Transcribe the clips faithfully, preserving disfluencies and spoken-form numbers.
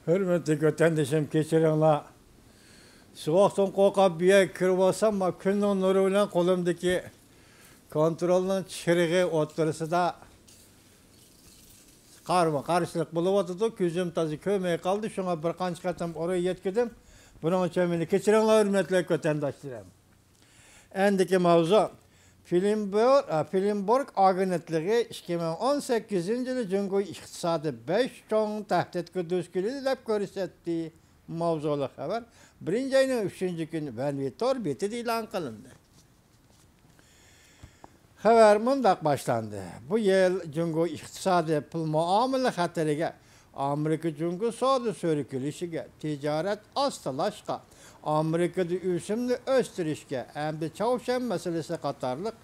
ھۆرمەتلىك ۋەتەندىشىم، كەچۈرۈڭلار. سوغۇقتىن قورقۇپ بۇ يەرگە كىرىۋالسام، مانا كۈننىڭ نۇرى بىلەن قولۇمدىكى كونترولنىڭ چىرىغى ئوتتۇرىسىدا قارمۇ قارشىلىق بولۇۋاتىدۇ. كۆزۈم تازا كۆرمەي قالدى، شۇڭا بىر قانچە قېتىم ئۇرۇق يەتكۈزدۈم. بۇنىڭ ئۈچۈن مېنى كەچۈرۈڭلار، ھۆرمەتلىك ۋەتەنداشلىرىم. ئەندىكى ماۋزۇ. فىلىنبور-، ئا، فىلىنبورگ ئاگېنتلىقى ئىككى مىڭ ئون سەككىزىنچى يىلى جۇڭگو ئىقتىسادى بەش چوڭ تەھدىتكە دۇچ كېلىدۇ دەپ كۆرسەتتى. ماۋزۇلۇق خەۋەر بىرىنچى ئاينىڭ ئۈچىنچى كۈنى ۋەنۋى تور بېتىدە ئېلان قىلىندى. خەۋەر مۇنداق باشلاندى. بۇ يىل جۇڭگو ئىقتىسادىي پۇل مۇئامىلە خەتىرىگە، ئامېرىكا جۇڭگو سودا سۈركىلىشىگە، تىجارەت ئاستىلاشقا، ئامېرىكىدا ئۆسۈمنى ئۆستۈرۈشكە ھەمدە چاۋشيەن مەسىلىسى قاتارلىق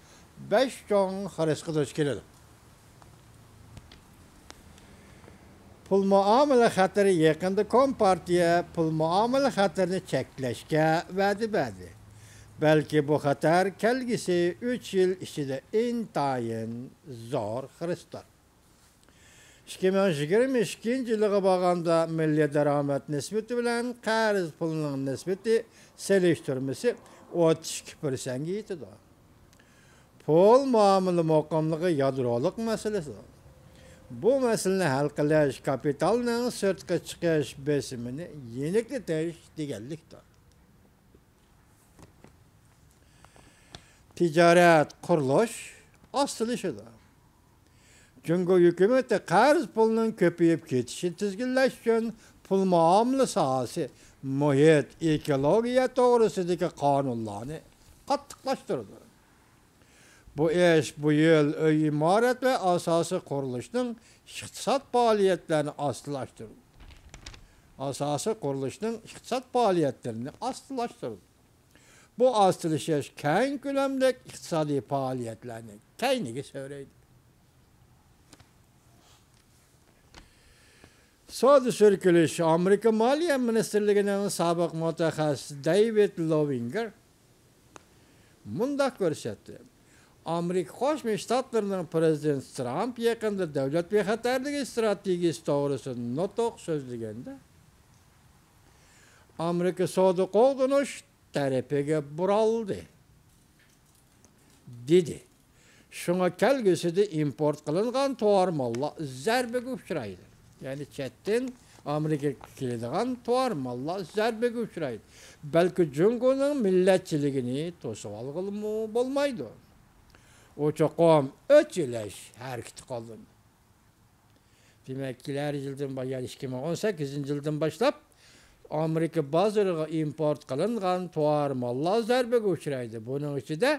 بەش چوڭ خىرىسقا دۇچ كېلىدۇ. پۇل مۇئامىلە خەتىرى يېقىندا كومپارتىيە پۇل مۇئامىلە خەتىرىنى چەكلەشكە ۋەدە بەردى. بەلكى بۇ خەتەر كەلگۈسى ئۈچ يىل ئىچىدە ئىنتايىن زور خىرىستۇر. ئىككى مىڭ يىگىرمە ئىككىنچى يىلىغا بارغاندا مىللىي دارامەت نىسبىتى بىلەن قەرز پۇلىنىڭ نىسبىتى سېلىشتۇرمىسى ئوتتۇز ئىككى پىرسەنتكە يېتىدۇ. پۇل مۇئامىلە مۇقىملىقى يادرولۇق مەسىلىسى. بۇ مەسىلىنى ھەل قىلىش كاپىتالنىڭ سىرتقا چىقىش بېسىمىنى يېنىكلىتىش دېگەنلىكتۇر. تىجارەت، قۇرۇلۇش ئاستىلىشىدۇ. جۇڭگو ھۆكۈمىتى قەرز پۇلنىڭ كۆپىيىپ كېتىشىنى تىزگىنلەش ئۈچۈن پۇل مۇئامىلە ساھەسى، مۇھىت، ئېكولوگىيە توغرىسىدىكى قانۇنلارنى قاتتىقلاشتۇرىدۇ. بۇ ئىش بۇ يىل ئۆي ئىمارەت ۋە ئاساسىي قۇرۇلۇشنىڭ ئىقتىساد پائالىيەتلىرىنى ئاستىلاشتۇرىدۇ. ئاساسىي قۇرۇلۇشنىڭ ئىقتىساد پائالىيەتلىرىنى ئاستىلاشتۇرىدۇ. بۇ ئاستىلىشىش كەڭ كۆلەملىك ئىقتىسادىي پائالىيەتلەرنى كەينىگە سۆرەيدۇ. سودا سۈركىلىش. ئامېرىكا مالىيە مىنىستىرلىكىنىڭ سابىق مۇتەخەسسىسى دېۋىد لوۋىنگېر مۇنداق كۆرسەتتى. ئامېرىكا قوشما شتاتلىرىنىڭ پىرېزىدېنتى ترامپ يېقىندا دۆلەت بىخەتەرلىكى ئىستراتېگىيىسى توغرىسىدا نۇتۇق سۆزلىگەندە، ئامېرىكا سودا قوغدىنىش تەرىپىگە بۇرالدى، دېدى. شۇڭا كەلگۈسىدە ئىمپورت قىلىنغان تاۋار ماللار زەربىگە ئۇچرايدۇ. يەنى چەتتىن ئامېرىكىغا كېلىدىغان تاۋار ماللار زەربىگە ئۇچرايدۇ. بەلكى جۇڭگونىڭ مىللەتچىلىكىنى توسۇۋالغىلىمۇ بولمايدۇ. ئۇ چوقۇم ئۆچ ئېلىش ھەرىكىتى قوللىنىدۇ. دېمەك، كېلەر يىلدىن با-، يەنى ئىككى مىڭ ئون سەككىزىنچى يىلدىن باشلاپ، ئامېرىكا بازىرىغا ئىمپورت قىلىنغان تاۋار ماللار زەربىگە ئۇچرايدۇ. بۇنىڭ ئىچىدە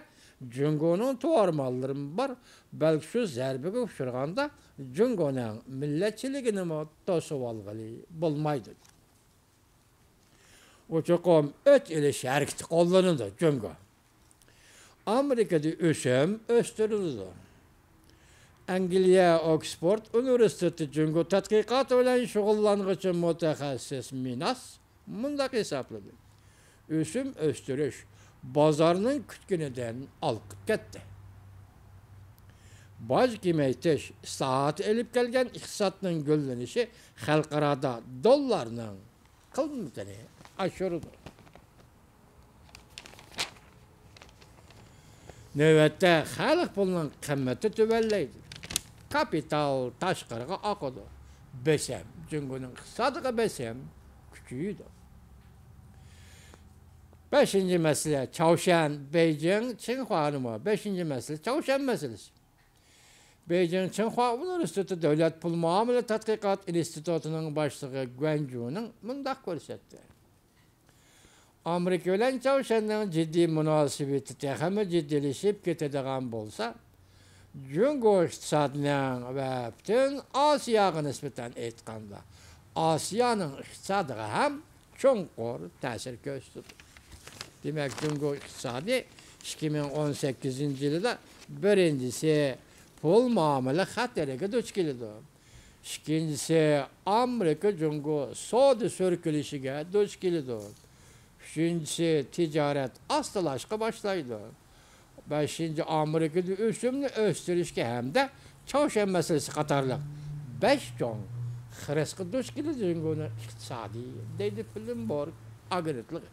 جۇڭگونىڭ تاۋار ماللىرىمۇ بار. بەلكى شۇ زەربىگە ئۇچرىغاندا جۇڭگونىڭ مىللەتچىلىكىنىمۇ توسۇۋالغىلى بولمايدۇ. ئۇ چوقۇم ئۆچ ئېلىش ھەرىكىتى قوللىنىدۇ جۇڭگو. ئامېرىكىدا ئۆسۈم ئۆستۈرۈلىدۇ. ئەنگلىيە ئوكسفورد ئۇنىۋېرسىتېتى جۇڭگو تەتقىقاتى بىلەن شۇغۇللانغۇچى مۇتەخەسسىس مىناس مۇنداق ھېسابلىدى: ئۆسۈم ئۆستۈرۈش بازارنىڭ كۈتكىنىدىن ئالقىپ كەتتى. باج كېمەيتىش ئىسلاھاتى ئېلىپ كەلگەن ئىقتىسادنىڭ گۈللىنىشى خەلقئارادا دوللارنىڭ قىممىتىنى ئاشۇرىدۇ. نۆۋەتتە خەلق پۇلىنىڭ قىممىتى تۆۋەنلەيدۇ. كاپىتال تاشقىرىغا ئاقىدۇ. بېسىم، جۇڭگونىڭ ئىقتىسادىغا بېسىم كۈچىيىدۇ. بەشىنچى مەسىلە، چاۋشيەن، بېيجىڭ، چىڭخۇا نېمە؟ بەشىنچى مەسىلە، چاۋشيەن مەسىلىسى. بېيجىڭ چىڭخۇا ئۇنىۋېرسىتېتى دۆلەت پۇل مۇئامىلە تەتقىقات ئىنستىتۇتىنىڭ باشلىقى گۇەن جۇنىڭ مۇنداق كۆرسەتتى: ئامېرىكا بىلەن چاۋشيەننىڭ جىددىي مۇناسىۋىتى تېخىمۇ جىددىيلىشىپ كېتىدىغان بولسا، جۇڭگو ئىقتىسادىنىڭ ۋە پۈتۈن ئاسىياغا نىسبەتەن ئېيتقاندا، ئاسىيانىڭ ئىقتىسادىغا ھەم چوڭقۇر تەسىر كۆرسىتىدۇ. دېمەك، جۇڭگو ئىقتىسادى ئىككى مىڭ ئون سەككىزىنچى يىلىدا بىرىنچىسى پۇل مۇئامىلە خەتىرىگە دۇچ كېلىدۇ. ئىككىنچىسى، ئامېرىكا جۇڭگو سودا سۈركىلىشىگە دۇچ كېلىدۇ. ئۈچىنچىسى، تىجارەت ئاستىلاشقا باشلايدۇ. بەشىنچى، ئامېرىكىدا ئۆسۈمنى ئۆستۈرۈشكە ھەمدە چاۋشيەن مەسىلىسى قاتارلىق بەش چوڭ خىرىسقا دۇچ كېلىدۇ جۇڭگونىڭ ئىقتىسادى، دەيدۇ بلۇمبېرگ ئاگېنتلىقى.